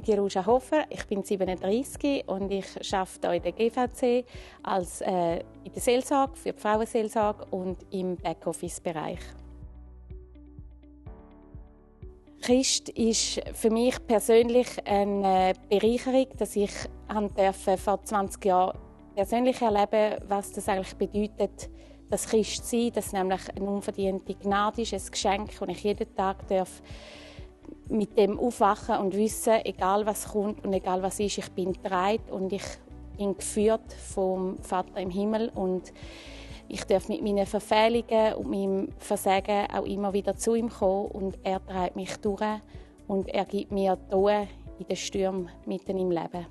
die Ruja Hofer, ich bin 37 und ich arbeite hier in der GVC in der Seelsorge, für die Frauenseelsorge und im Backoffice-Bereich. Christ ist für mich persönlich eine Bereicherung, dass ich vor 20 Jahren persönlich erleben durfte, was das eigentlich bedeutet, das Christ sein, dass nämlich eine unverdiente Gnade ist, ein Geschenk, und ich jeden Tag mit dem aufwachen und wissen, egal was kommt und egal was ist, ich bin getragen und ich bin geführt vom Vater im Himmel und ich darf mit meinen Verfehlungen und meinem Versagen auch immer wieder zu ihm kommen und er trägt mich durch und er gibt mir Ruhe in den Stürmen mitten im Leben.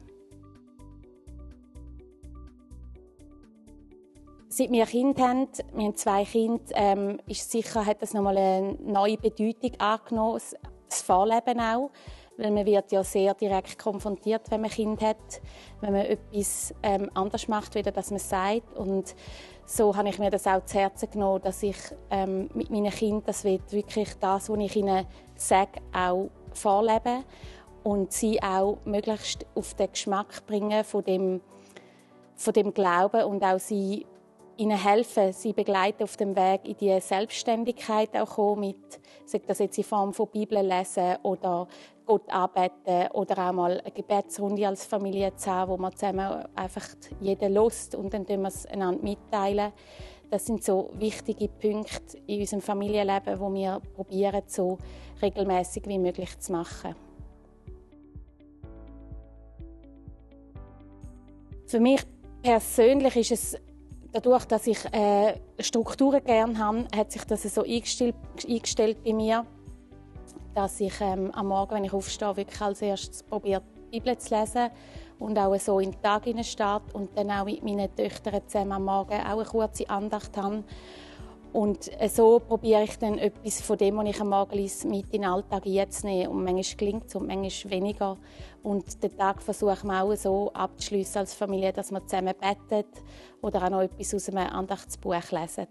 Seit wir Kinder haben, wir haben 2 Kinder, hat das nochmal eine neue Bedeutung angenommen, das Vorleben auch. Weil man wird ja sehr direkt konfrontiert, wenn man Kind hat, wenn man etwas anders macht, als das man sagt. Und so habe ich mir das auch zu Herzen genommen, dass ich mit meinen Kindern wirklich das, was ich ihnen sage, auch vorleben und sie auch möglichst auf den Geschmack bringen von dem Glauben und auch sie ihnen helfen, sie begleiten auf dem Weg in die Selbstständigkeit auch kommen, sei das jetzt in Form von Bibel lesen oder Gott anbeten oder auch mal eine Gebetsrunde als Familie zu haben, wo man zusammen einfach jeder Lust und dann tun wir es einander mitteilen. Das sind so wichtige Punkte in unserem Familienleben, wo wir probieren, so regelmäßig wie möglich zu machen. Für mich persönlich ist es dadurch, dass ich Strukturen gerne habe, hat sich das so eingestellt bei mir, dass ich am Morgen, wenn ich aufstehe, wirklich als erstes probiere, die Bibel zu lesen und auch so in den Tag starte und dann auch mit meinen Töchtern zusammen am Morgen auch eine kurze Andacht habe. Und so probiere ich dann etwas von dem, was ich am Morgen lese, mit in den Alltag einzunehmen. Und manchmal gelingt es und manchmal weniger. Und den Tag versuchen wir auch so abzuschliessen als Familie, dass wir zusammen beten oder auch noch etwas aus einem Andachtsbuch lesen.